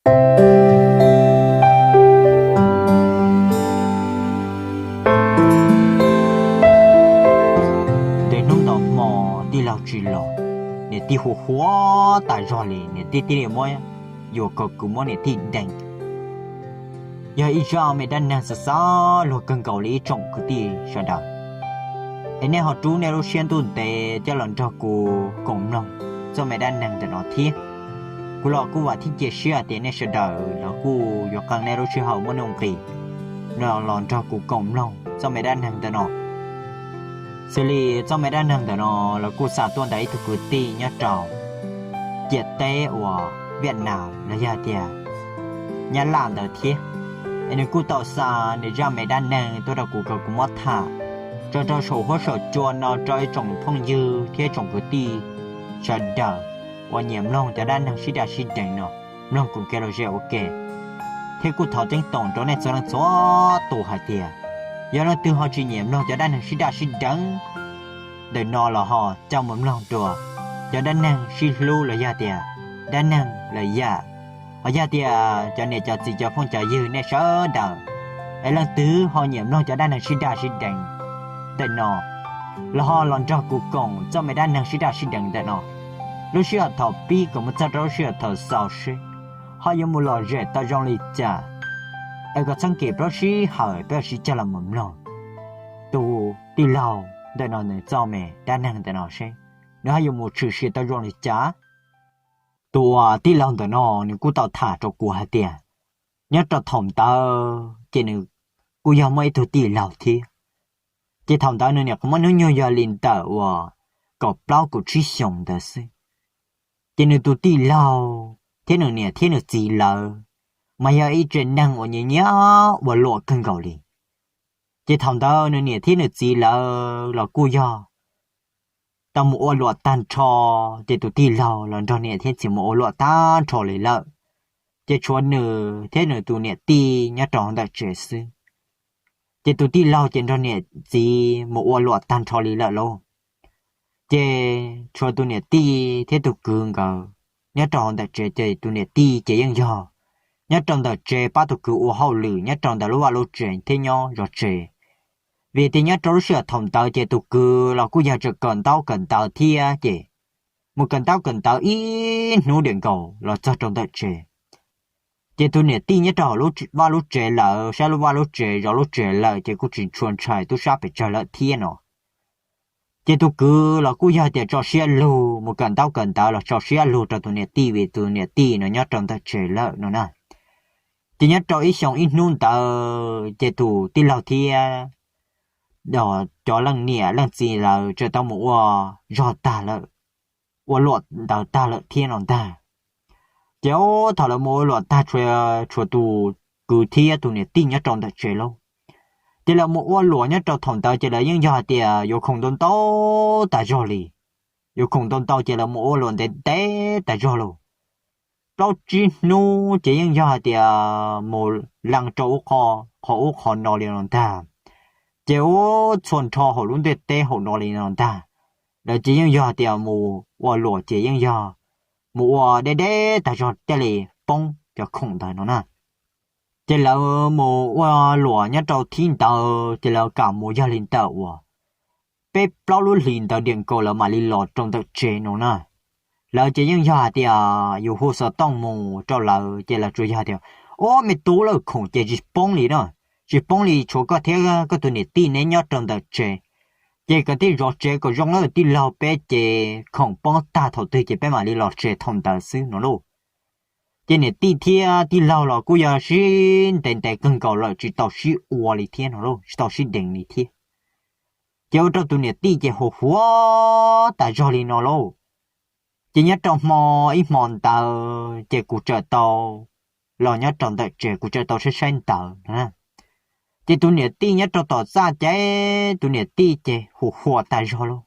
Ces hnub ntawd hmo tij laug tsis los, niam tij hu huav tas zog li, niam tij thiaj li muab, yuam kom kuv muab niam tij deev. Yog ib zaj me dab neeg xav xav luag kawg nkaus li ib tsoom kwv tij sawv daws, es nej ho rub nej lub siab ntuj ntev coj los nrog kuv koom mloog txoj me dab neeg ntawm no thiab. Kuv los kuj vam thiab cia siab hais tias nej sawv daws los kuj yuav qee nej lub sij hawm muaj nuj nqis no los nrog kuv koom mloog txoj me dab neeg ntawm no. Xws li txoj me dab neeg ntawm no los kuj xa tuaj ntawm ib tug kwv tij nyob rau ciam teb uas Viaj Nam los yog tias Nyab Laj ntawd thiab. Es nws kuj tau xa nws zaj me dab neeg tuaj rau kuv kom kuv muab tham tso rau saum huab saum cua no rau ib tsoom phooj ywg thiab tsoom kwv tij sawv daws uas nyiam mloog cov dab neeg sib daj sib deev no, mloog koom kev lom zem ua ke. Thiab kuj thov ceeb toom rau nej txhua leej txhua tus hais tias, yog leej twg ho tsis nyiam mloog cov dab neeg sib daj sib deev ntawm no los ho coj mus mloog dua cov dab neeg sib hlub los yog tias dab neeg lawm yam. Ho yog tias cov niam cov txiv cov phooj cov ywg nej sawv daws, es leej twg ho nyiam mloog cov dab neeg sib daj sib deev ntawm no, los ho los nrog kuv koom txoj me dab neeg sib daj sib deev ntawm no, lub sij hawm thaum pib kom mus txog rau lub sij hawm thaum xaus seb ho yuav mus lom zem tau zoo li cas. Es kom txheeb kem plaub sib hawm peb sib cog los mus mloog tus tij laug ntawm no nws txoj me dab neeg ntawm no seb nws ho yuav mus tshwm sim tau zoo li cas. Tus uas tij laug ntawm no nws kuj tau tham rau kuv hais tias, nyob rau thaum ntawd ces nws kuj yog muaj ib tug tij laug thiab. Ces thaum ntawd nws niam qhov muaj hnub nyoog yog li ntawm uas kaum plaub kaum tsib xyoos ntawd xwb. Ces nws tus tij laug thiab nws niam thiab nws txiv lawv mas yog ib tsev neeg uas nyiam nyiam ua luam kawg nkaus li. Ces thaum ntawd nws niam thiab nws txiv lawv los kuj yog tau mus ua luam tag nrho, ces tus tij laug los nrog niam thiab txiv mus ua luam tag nrho li lawm. Ces tshuav nws thiab nws tus niam tij nyob rau ntawm tsev xwb. Ces tus tij laug ces nrog niam txiv mus ua luam tag nrho li lawm lauj. Ces tshuav tus niam tij thiab tus kwv nkawd nyob rau ntawm tsev, ces tus niam tij ces yeej yog nyob rau ntawm tsev pab tus kwv ua hauj lwm nyob rau ntawm lub vaj lub tsev thiab nyob zov tsev. Vim tias nyob rau lub sij hawm thaum ntawd ces tus kwv los kuj yog tseem kawm ntaub kawm ntawv thiab, ces mus kawm ntaub kawm ntawv ib hnub diam nkaus los txog rau ntawm tsev. Ces tus niam tij nyob rau hauv lub vaj lub tsev lawm, saib lub vaj lub tsev zov lub tsev lawm ces kuj tsis tshua ntshai tub sab pes tsawg lawm thiab no. Ces tus kwv los kuj yog tias tso siab lug mus kawm ntaub kawm ntawv los tso siab lug rau tus niam tij vim tus niam tij no nyob rau ntawm tsev lawm no na. Ces nyob rau ib xyoo ib hnub ntawd ces tus tij laug thiab cov leej niam leej txiv lawv txawm tau mus ua zog tag lawm, ua luam ntawd tag lawm thiab no ntag. Ces thaum lawv mus ua luam tag tshuav tus kwv thiab tus niam tij nyob rau ntawm tsev lauj. Ces lawv mus ua luam nyob rau thaum ntawd ces lawv yeej yog hais tias yuav khoom ntau ntau tas zog li. Yuav khoom ntau ntau ces lawv mus ua luam ntev ntev tas zog lauj. Plaub tsib hnub ces yeej yog hais tias mus lees rau ub qho, qhov ub qhov no li no ntag. Ces ub txhua nrho hauv lub ntiaj teb hauv no li no ntag. Lawv ces yeej yog hais tias mus ua luam ces yeej yog mus ua deb deb tas zog thiaj li poob cov khoom ntawd no na. Ces lawv mus ua luam nyob rau thib ntawd ces lawv kam mus yog li ntawm uas peb plaub lub hlis ntawd diam nkaus lawv mam li los rau ntawm tsev no na. Lawv ces yeej yog hais tias yus hu xov tooj mus rau lawv ces lawv tsuas yog tias, ub me tub, lawm khoom ces tsis poob li no, tsis poob li, tshuav koj thiab koj tus niam tij neb nyob rau ntawm tsev. Ces kom thiaj zov tsev kom zoo lawm tij laug, peb ces khoom poob tag thaum twg ces peb mam li los tsev thaum ntawd xwb no lauj. Ces niam tij thiab tij laug los kuj yog sib ntev ntev kawg nkaus lawm tsis tau sib ua li thiab no lauj, tsis tau sib deev li thiab. Ces ua rau tus niam tij ces hu huav tas zog li no lauj. Ces nyob rau hmo, ib hmo ntawd ces kuv txawm tau los nyob rau ntawm tsev, kuv txawm tau saib saib ntawd. Ces tus niam tij nyob rau tom txaj ces tus niam tij ces hu huav tas zog lauj.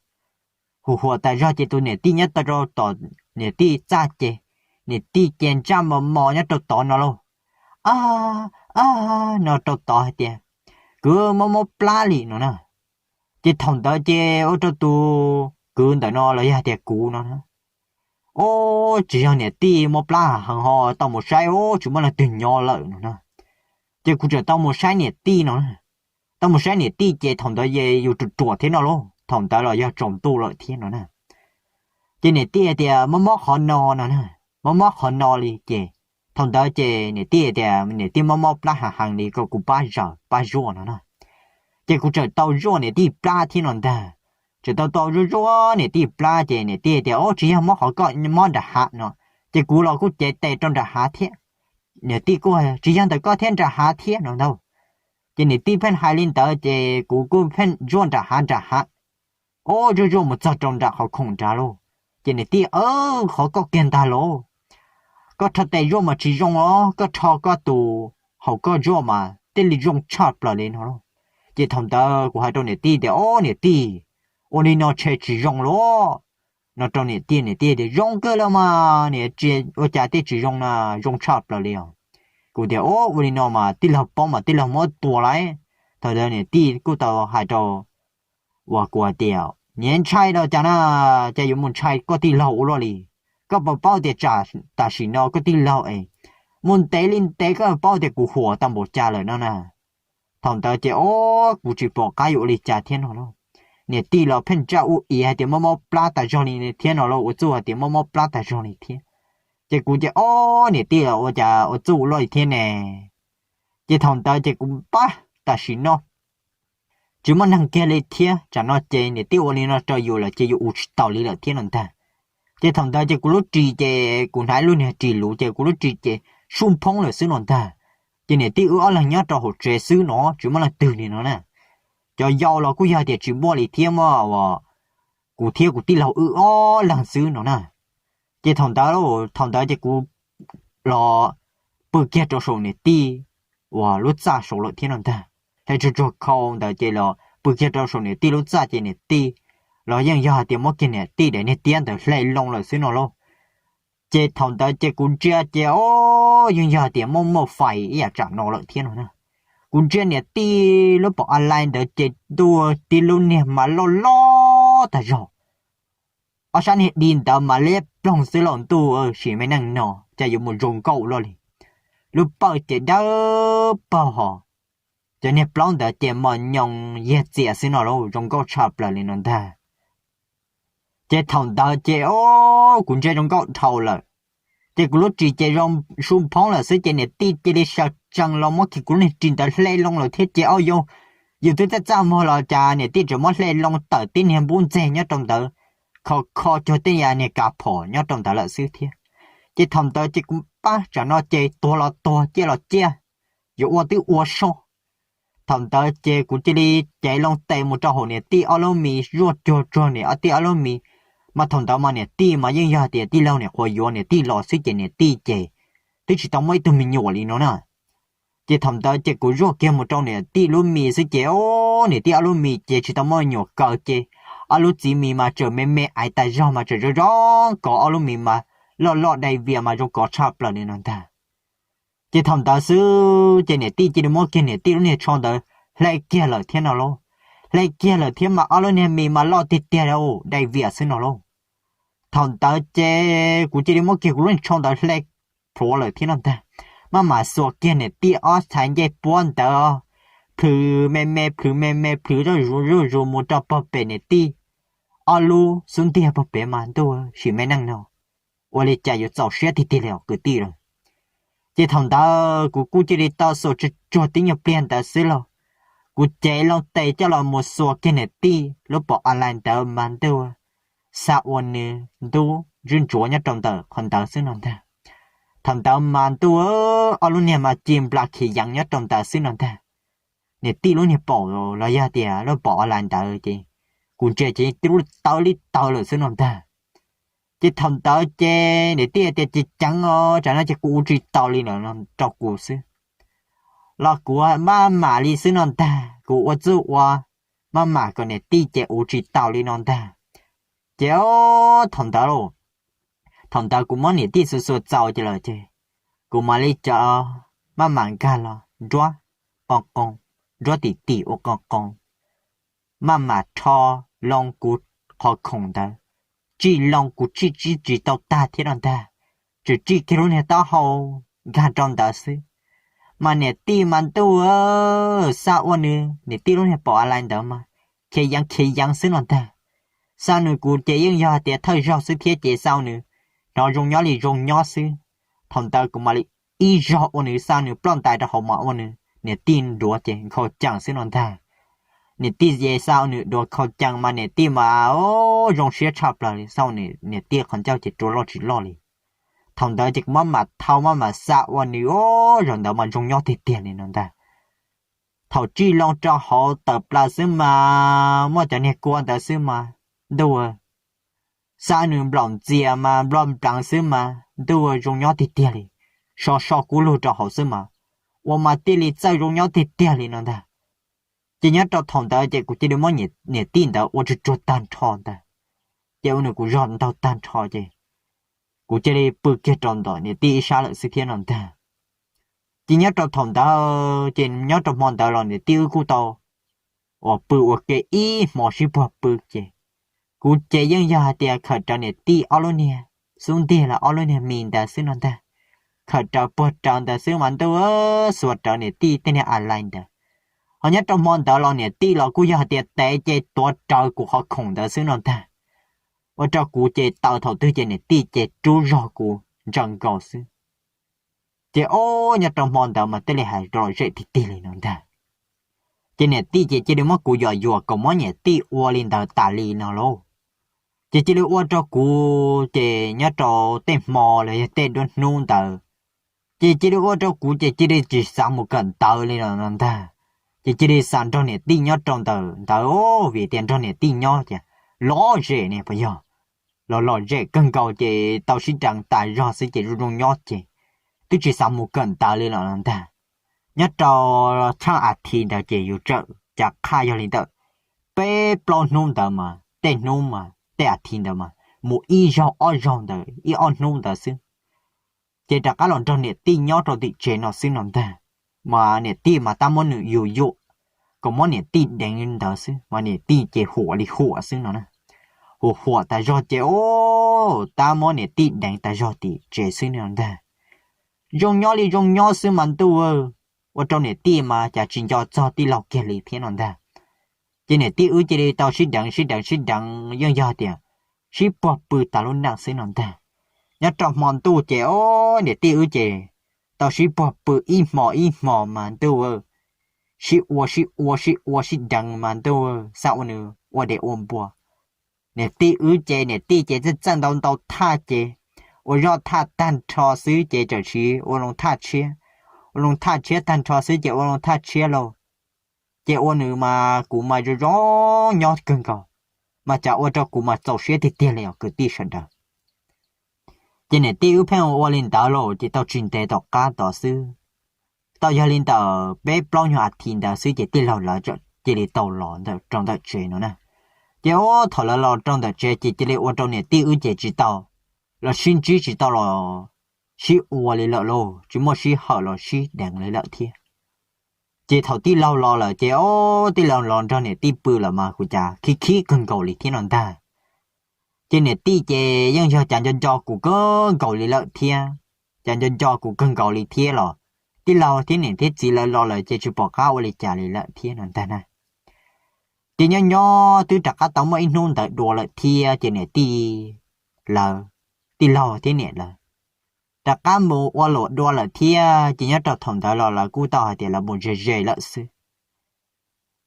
Hu huav tas zog ces tus niam tij nyob rau tom niam tij txaj ces niam tij ces ntsaj mos mos nyob rau tod no lauj. A, a, no rau tod hais tias, kwv, mob mob plab li no na. Ces thaum ntawd ces ua rau tus kwv ntawm no los yog hais tias kuv no na, Ob, tsis yog niam tij mob plab hav heev ho tau mus saib, ob, tsis muaj leej twg nyob lawm no na. Ces kuv txawm tau mus saib niam tij no. Tau mus saib niam tij ces thaum ntawd ces yus ruam ruam thiab no lauj, thaum ntawd los yog tsaus ntuj lawm thiab no na. Ces niam tij tias mob mob qhov no no na, mob mob qhov no li ces thaum ntawd ces niam tij tias niam tij mob mob plab hav heev li, kom kuv pab zaws pab zuaj no na. Ces kuv txawm tau zuaj niam tij plab thiab no ntag. Txawm tau tau zuaj zuaj niam tij plab ces niam tij tias, ob, tsis yog mob qhov koj, mob nram hav no. Ces kuv los kuj cev tes rau nram hav thiab. Niam tij kuj, tsis yog ntawm koj thiab, nram hav thiab no ntag. Ces niam tij pheej hais li ntawd ces kuv kuj pheej zuaj nram hav nram hav. Ob, zuaj zuaj mus txog rau nram qhov khoom nrad lauj. Ces niam tij, qhov koj kiag ntag lauj. Koj rho tes zuaj mas tsis zoo os, koj rho koj tus hauv koj zuaj mas thiaj li zoo tshaj plaws li no lauj. Ces thaum ntawd kuv hais rau niam tij tias, ob, niam tij, ua li no ntshe tsis zoo lauj no rau niam tij. Niam tij tias zoo kawg li mas, niam tij, ua cas thiaj tsis zoo na, zoo tshaj plaws li os. Kuv tias, ob, ua li no mas tij laug paub mas tij laug muab tua lawm. Thaum ntawd niam tij kuj tau hais rau uas kuv hais tias, niam, ntshai los cas na, cas yuav mus ntshai koj tij laug ua luaj li. Koj puas paub tias tam sim no koj tij laug es mus ntev li ntev, koj paub tias kuv huam tau npaum cas lawm no na. Thaum ntawd ces ob, kuv tsis pom qab yuav ua li cas thiab no lauj. Niam tij los pheej ntsaj ua ib hais tias mob mob plab tas zog li thiab no lauj, ua txuj hais tias mob mob plab tas zog li thiab. Ces kuv ces, ob, niam tij los ua cas ua txuj ua luaj li thiab ne. Ces thaum ntawd ces kuv pab, tam sim no tsis muaj neeg kiag li thiab, tsam no ces niam tij ua li no rau yus lawm ces yus ua tsis taus li lawm thiab no ntag. Ces thaum ntawd ces kuv lub ris ces kuv hnav lub niag ris luv ces kuv lub ris ces sub phoob lawm xwb no ntag. Ces niam tij wb ob leeg nyob rau hauv tsev xwb no, tsis muaj leej twg li no na. Cov yau los kuj yog tias tsis muaj li thiab, muaj uas kuv thiab kuv tij laug wb ob leeg xwb no na. Ces thaum ntawd, thaum ntawd ces kuv los pw kiag rau saum niam tij uas lub txaj saud lawm thiab no ntag. Hle tsuag tsuag khau ntawd ces los pw kiag rau saum niam tij lub txaj ces niam tij los yeej yog hais tias muab kiag niam tij daim niag tiab ntawd hle loo lawm xwb no lauj. Ces thaum ntawd ces kuv ntsia ces ob, yeej yog hais tias muaj muaj fais ib yam tsam no lawm thiab no na. Kuv ntsia niam tij lub pom a lai ntawd ces ntuj, tib lub niag mas loj loj tag zog. Ob sab niag di ntawd mas liab ploog xwb lauj, ntuj, sim me neej no cas yuav mus zoo nkauj luaj li. Lub pawj ces dawb paug hos, cov niag plaub ntawd ces mos nyoos yag txias xwb no lauj, zoo nkauj tshaj plaws li no ntag. Ces thaum ntawd ces ob, kuv ntsia zoo nkauj dhau lawm. Ces kuv lub ris ces zoo sub phoob lawm xwb ces niam tij cia li sawv tsees los muab kiag kuv lub niag ris ntawd hle loo lawm thiab ces ob, yus twb txaj txaj muag los cas niam tij tseem muab hle loo tawm tib niag npub ntxeg nyob rau ntawd, kho kho cuag tej yam niag kav phom nyob rau ntawd lawm xwb thiab. Ces thaum ntawd ces kuv pab, tsam no ces tuag los tuag, ciaj los ciaj, yuav ua twb ua soj. Thaum ntawd ces kuv cia li cev loo tes mus rau hauv niam tij ob lub mis, zuaj cuag tsuag niam tij ob lub mis. Mas thaum ntawd mas niam tij mas yeej yog tias tij laug niam qhuav yuav niam tij los xwb ces niam tij ces twb tsis tau muaj ib tug me nyuam li no na. Ces thaum ntawd ces kuv zuaj kiag mus rau niam tij lub mis xwb ces ob, niam tij ob lub mis ces tsis tau muaj me nyuam kaw ces ob lub txiv mis mas tseem me me aiv tas zog mas tseem zoo zoo kov, ob lub mis mas loj loj dai vias mas zoo kov tshaj plaws li no ntag. Ces thaum ntawd xwb ces niam tij cia li muab kiag niam tij lub niag tsho ntawd hle kiag lawm thiab no lauj. Hle kiag lawm thiab mas ob lub niag mis mas loj tiag tiag dai vias xwb no lauj. Thaum ntawd ces kuv cia li muab kiag kuv lub niag tsho ntawd hle plhuav lawm thiab no ntag. Maj mam xuas kiag niam tij ob txhais ncej puab ntawd, plhws me me plhws me me plhws zuj zus zuj zus mus rau pog pem niam tij ob lub xub ntiag pog pem mas ntuj, sim me neej no ua li cas yuav txaus siab tiag tiag li os kwv tij lauj. Ces thaum ntawd kuv kuj cia li tau xuas tsuag tsuag tib nyuag pliag ntawd xwb lauj. Kuv cev loo tes coj los mus xuas kiag niam tij lub pom a lai ntawd mas ntuj, xa ua nws ntub ntswb ntsuav nyob rau ntawm qhov ntawd xwb no ntag. Thaum ntawd mas ntuj, ob lub niag mas ci nplas khiav yees nyob rau ntawd xwb no ntag. Niam tij lub niag pom los yog tias lub pom a lai ntawd ces kuv ntsia ces tib lub tawv li tawv lawm xwb no ntag. Ces thaum ntawd ces niam tij tias ces ceev os, tsam no ces kuv ua tsis tau li no rau kuv xwb. Los kuv maj mam li xwb no ntag, kuv ua txuj ua maj mam kom niam tij ces ua tsis tau li no ntag. Ces thaum ntawd, thaum ntawd kuv muab niam tij xuas xuas txaus ces lawm ces kuv mam li cov maj mam nkag los nruab qoo qoo, nruab tim tim ua qoo qoo, maj mam rho loo kuv qhov khoom ntawd tsij loo kuv tsij tsij tsis tau tag thiab no ntag. Tseem tsij kiag lub niag taub hau nkag rau ntawd xwb, mas niam tij mas ntuj, xa ua nws niam tij lub niag pom a lai ntawd mas khiav yeev khiav yeev xwb no ntag. Xa nws kuv ces yeej yog tias thawj zaug xwb thiab ces xa ua nws hnov zoo nyob li zoo nyob xwb. Thaum ntawd kuv mam li ib zaug ua nws xa nws ploj ntais rau hauv mas ua nws niam tij nruav ces nkhaus cees xwb no ntag. Niam tij ces xa ua nws duav nkhaus cees mas niam tij mas zoo siab tshaj plaws li, xa ua nws niam tij qhov ncauj ces rua loj tsis loj li. Thaum ntawd ces kuv maj mam thau maj mam xa ua nws, zaum ntawd mas zoo nyob tiag tiag li no ntag. Thaum tsij loo rau hauv tawm plaws xwb mas muaj cov niag kua ntawd xwb mas ntuj, xa nws nplaum ntxias mas nplua npleev xwb mas ntuj, zoo nyob tiag tiag li. So so kub lug rau hauv xwb mas ua mas thiaj li txawj zoo nyob tiag tiag li no ntag. Ces nyob rau thaum ntawd ces kuv cia li muab niam tij ntawd ua tsuag tsuag tag nrho ntag, ces ua nws kuv zog ntaug tag nrho ces kuv cia li pw kiag rau ntawm niam tij ib sab lawm xwb thiab no ntag. Ces nyob rau thaum ntawd ces nyob rau hmo ntawd los niam tij wb kuj tau uas pw ua ke ib hmo sib puag pw ces kuv ces yeej yog hais tias khawm rawv niam tij ob lub niag xub ntiag los ob lub niag mis ntawd xwb no ntag. Khawm rawv puag rawv ntawd xwb mas ntuj, xuas rawv niam tij tej niag a lai ntawd. Ho nyob rau hmo ntawd los niam tij los kuj yog hais tias tev ces tuav rawv kuv qhov khoom ntawd xwb no ntag, ua rau kuv ces taw thaum twg ces niam tij ces rub zog kuv ntsaws nkaus xwb. Ces ob nyob rau hmo ntawd mas thiaj li hais lom zem tiag tiag li no ntag. Ces niam tij ces cia li muab kuv yuam yuam kom muab niam tij ua li ntawd tas li no lauj. Ces cia li ua rau kuv ces nyob rau tej hmo los yog tej nruab hnub ntawd ces cia li ua rau kuv ces cia li tsis xav mus kawm ntawv li no ntag. Ces cia li xav nrog niam tij nyob rau ntawm ntawd, vim tias nrog niam tij nyob ces lom zem ne puas yog, los lom zem kawg nkaus ces tau sib deev tas zog xwb ces zoo zoo nyob ces twb tsis xav mus kawm ntawv li los no ntag. Nyob rau tshaaj a thiv ntawd ces yus tsawm cav qhaj yog li ntawm peb plaub hnub ntawd mas tej hnub mas tej a thiv ntawd mas mus ib zaug ob zaug ntawd ib ob hnub ntawd xwb. Ces rov qab los nrog niam tij nyob rau tim tsev no xwb no ntag. Mas niam tij mas tab muab nws yus yuam kom muab niam tij deev ntawd xwb mas niam tij ces huam li huam xwb no na. Huam huam tas zog ces tab muab niam tij deev tas zog tim tsev xwb no ntag. Zoo nyob li zoo nyob xwb mas ntuj, ua rau niam tij mas cas tsis nco txog tij laug kiag li thiab no ntag. Ces niam tij wb cia li tau sib deev sib deev sib deev yeej yog tias sib puag pw tas lub neej xwb no ntag. Nyob rau hmo ntuj ces o, niam tij wb ces tau sib puag pw ib hmo ib hmo mas ntuj, sib ua sib ua sib ua sib deev mas ntuj, xav ua nws ua dev ua npua. Niam tij wb ces niam tij ces txawj txawj ntau ntau thaj ces ua zoj thaj tag nrho xwb ces txawm siv ua loo thaj tshiab, ua loo thaj tshiab tag nrho xwb ces ua loo thaj tshiab lauj. Ces ua nws mas kuv mas zoo zoo nyob kawg nkaus, mas cas ua rau kuv mas txaus siab tiag tiag li os kwv tij sawv daws. Ces niam tij wb pheej ua li ntawd lauj ces tau tsis ntev tom qab tod xwb, tau yog li ntawm peb plaub nyuag a thiv ntawd xwb ces tij laug lawv cia li tau los rau ntawm tsev no na. Ces ua thaum lawv los rau ntawm tsev ces cia li ua rau niam tij wb ces tsis tau los sib ntsib tsis tau los sib ua li lawm lauj, tsis muaj sij hawm los sib deev li lawm thiab. Ces thaum tij laug los lawm ces o, tij laug los nrog niam tij pw lawm mas kuv cas khib khib kawg nkaus li thiab no ntag. Ces niam tij ces yeej yog cas nco nco kuv kawg nkaus li lawm thiab, cas nco nco kuv kawg nkaus li thiab los tij laug thiab niam thiab txiv lawv los lawm ces tsis pom qab ua li cas li lawm thiab no ntag na. Ces nyob nyob twb rov qab tau muaj ib hnub ntawd dua lawm thiab ces niam tij lawv, tij laug thiab niam lawv rov qab mus ua luam dua lawm thiab ces nyob rau thaum ntawd los lawv kuj tau hais tias lawv mus ze ze lawm xwb.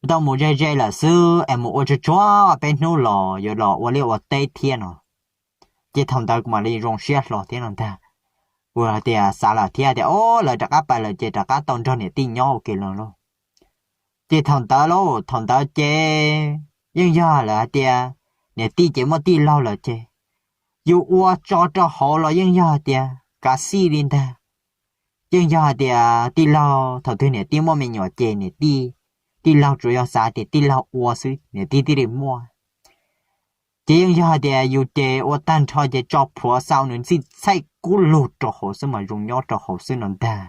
Tau mus ze ze lawm xwb es mus ua tsuag tsuag peb hnub los yuav los ua liaj ua teb thiab no. Ces thaum ntawd kuv mam li zoo siab hlo thiab no ntag. Kuv hais tias xav lawm thiab tias o, lawv rov qab pais lawm ces rov qab tau nrog niam tij nyob ua ke no lauj. Ces thaum ntawd lauj, thaum ntawd ces yeej yog lawv hais tias niam tij ces muaj tij laug lawm ces yus ua tso rau hauv los yeej yog hais tias kav xij li ntag. Yeej yog hais tias tij laug thaum twg niam tij muaj me nyuam ces niam tij, tij laug tsuas yog xav tias tij laug ua xwb niam tij thiaj li muaj. Ces yeej yog hais tias yus ces ua tag nrho ces tso plhuav xa nws ntxij txhaij kub lug rau hauv xwb mas zoo nyob rau hauv xwb no ntag.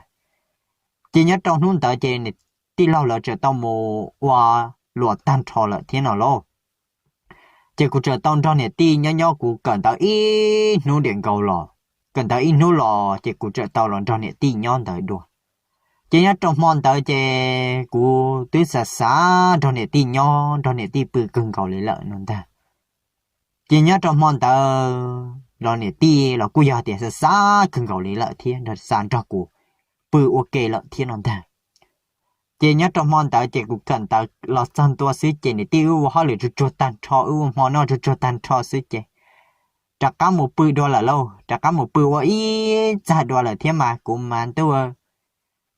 Ces nyob rau hnub ntawd ces tij laug lawv txawm tau mus ua luam tag nrho lawm thiab no lauj. Ces kuv txawm tau nrog niam tij nyob nyob kuv kawm ntawv ib hnub diam nkaus los, kawm ntawv ib hnub los ces kuv txawm tau los nrog niam tij nyob ntawd dua. Ces nyob rau hmo ntawd ces kuv twb xav xav nrog niam tij nyob, nrog niam tij pw kawg nkaus li lawm no ntag. Ces nyob rau hmo ntawd los niam tij los kuj yog tias xav xav kawg nkaus li lawm thiab nrog, xav nrog kuv pw ua ke lawm thiab no ntag. Ces nyob rau hmo ntawd ces kuv kawm ntawv los txog ntua xwb ces niam tij wb ua hauj lwm tsuag tsuag tag nrho, wb ua hmo noj tsuag tsuag tag nrho xwb ces rov qab mus pw dua lawm lauj, rov qab mus pw ua ib txag dua lawm thiab mas kuv mas ntuj,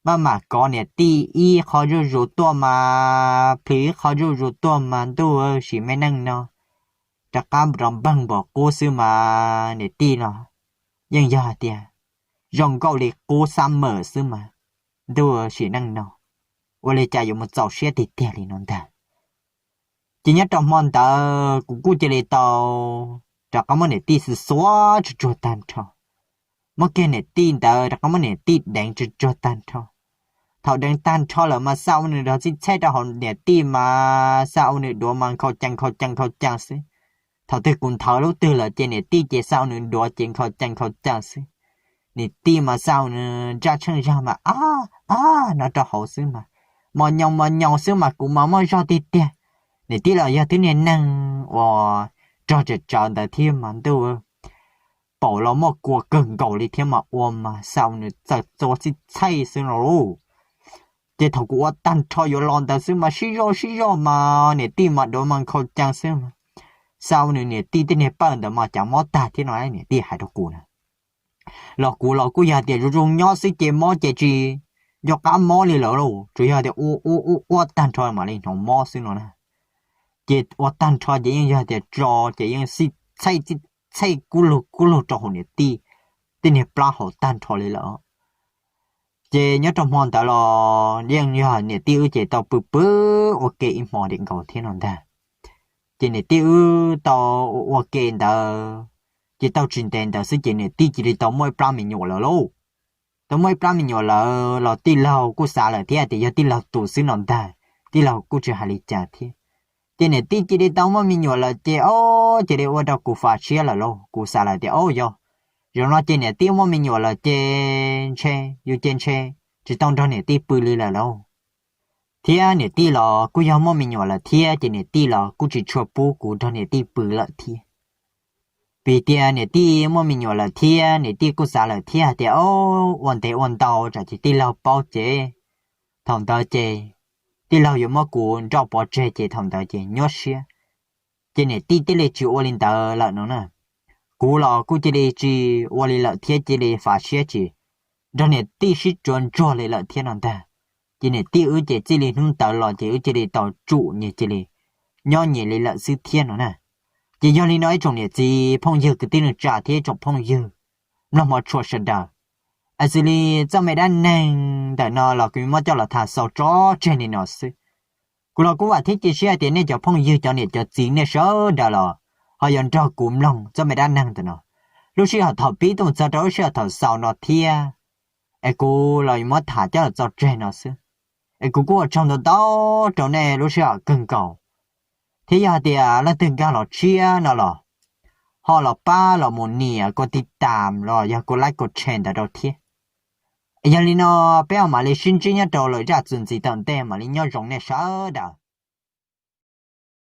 maj mam kov niam tij ib qho zuj zus tuaj mas plhws ib qho zuj zus tuaj mas ntuj, sim me neej no rov qab rov npeeg npaum qub xwb mas niam tij los yeej yog tias zoo nkauj li qub xab mawm xwb mas ntuj, sim neej no ua li cas yuav mus txaus siab tiag tiag li no ntag. Ces nyob rau hmo ntawd kuv kuj cia li tau rov qab muab niam tij xuav xuav tsuag tsuag tag nrho, muab kiag niam tij ntawd rov qab muab niam tij deev tsuag tsuag tag nrho. Thaum deev tag nrho lawm mas xa ua nws dog txij txhej rau hauv niam tij mas xa ua nws duav mas nkhaus cees nkhaus cees nkhaus cees xwb. Thaum twg kuv nthawv lub twg lawm ces niam tij ces xa ua nws duav ces nkhaus cees nkhaus cees xwb. Niam tij mas xa ua nws ntsaj tsheej zag mas ab ab no rau hauv xwb mas, mos nyoos mos nyoos xwb mas kuv mas muaj zog tiag tiag. Niam tij los yog twb niag neeg uas rog tsawv tsawv ntawd thiab mas ntuj, paum los muaj kua kawg nkaus li thiab mas ua mas xa ua nws txawm xuav txij txhej xwb no lauj. Ces thaum kuv ua tag nrho yuav los ntawd xwb mas sib zog sib zog mas niam tij mas duav mas nkhaus cees xwb mas, xa ua nws niam tij tej niag pawj ntawd mas cas mob tag thiab no niam tij hais rau kuv na. Los kuv los kuj yog tias zoo zoo nyob xwb ces mob ces tsis nco qab mob li lawm lauj, tsuas yog tias ua ua ua ua tag nrho mam li hnov mob xwb no na. Ces ua tag nrho ces yeej yog tias tso ces yeej txhej txhej kub lug kub lug rau hauv niam tij tej niag plab hauv tag nrho li lawm. Ces nyob rau hmo ntawd los yeej yog niam tij wb ces tau pw pw ua ke ib hmo diam nkaus thiab no ntag. Ces niam tij wb tau ua ua ke ntawd, ces tau tsis ntev ntawd xwb ces niam tij cia li tau muaj ib plab me nyuam lawm lauj. Tau muaj ib plab me nyuam lawm los tij laug kuj xav lawm thiab tias yog tij laug tus xwb no ntag, tij laug kuj tsis hais li cas thiab. Ces niam tij cia li tau muaj me nyuam lawm ces o, cia li ua rau kuv fav siab lawm lauj. Kuv xav lawm tias o yog, zaum no ces niam tij muaj me nyuam lawm ces ntshe yus ces ntshe tsis tau nrog niam tij pw li lawm lauj. Thiab niam tij los kuj yog muaj me nyuam lawm thiab ces niam tij los kuj tsis tshua pub kuv nrog niam tij pw lawm thiab. Vim tias niam tij muaj me nyuam lawm thiab niam tij kuj xav lawm thiab hais tias o, ua ntev ua ntau tsam ces tij laug paub ces thaum ntawd ces tij laug yuav muab kuv nrauj pov tseg ces thaum ntawd ces nyuaj siab. Ces niam tij thiaj li tsis ua li ntawd lawm no na. Kuv los kuj cia li tsis ua li lawm thiab cia li fav siab tsis nrog niam tij sib tsuav ntsuag li lawm thiab no ntag. Ces niam tij wb ces txij li hnub ntawd los ces wb cia li tau tsum nyias cia li nyob nyias li lawm xwb thiab no na. Ces yog li no ib tsoom niam txiv phooj ywg kwv tij neej tsa thiab ib tsoom phooj ywg mloog hmov tshua sawv daws, es xws li txoj me dab neeg ntawm no los kuv muab coj los tham xaus tso tseg li no xwb. Kuv los kuj vam thiab cia siab hais tias nej cov phooj ywg cov niam cov txiv nej sawv daws los ho yuav nrog kuv mloog txoj me dab neeg ntawm no lub sij hawm thaum pib tuaj txog rau lub sij hawm thaum xaus no thiab. Es kuv los muab tham coj los tso tseg no xwb. Es kuv kuj ua tsaug ntau ntau rau nej lub sij hawm kawg nkaus. Thiab yog hais tias leej twg nkag los tshiab no los ho los pab los mus nias kuv tiv tam los yog kuv laib kuv tshe ntawd rau thiab. Yog li no peb mam li sib ntsib nyob rau lwm zaj txuas ntxiv tom ntej, mam li nyob zoo nej sawv daws.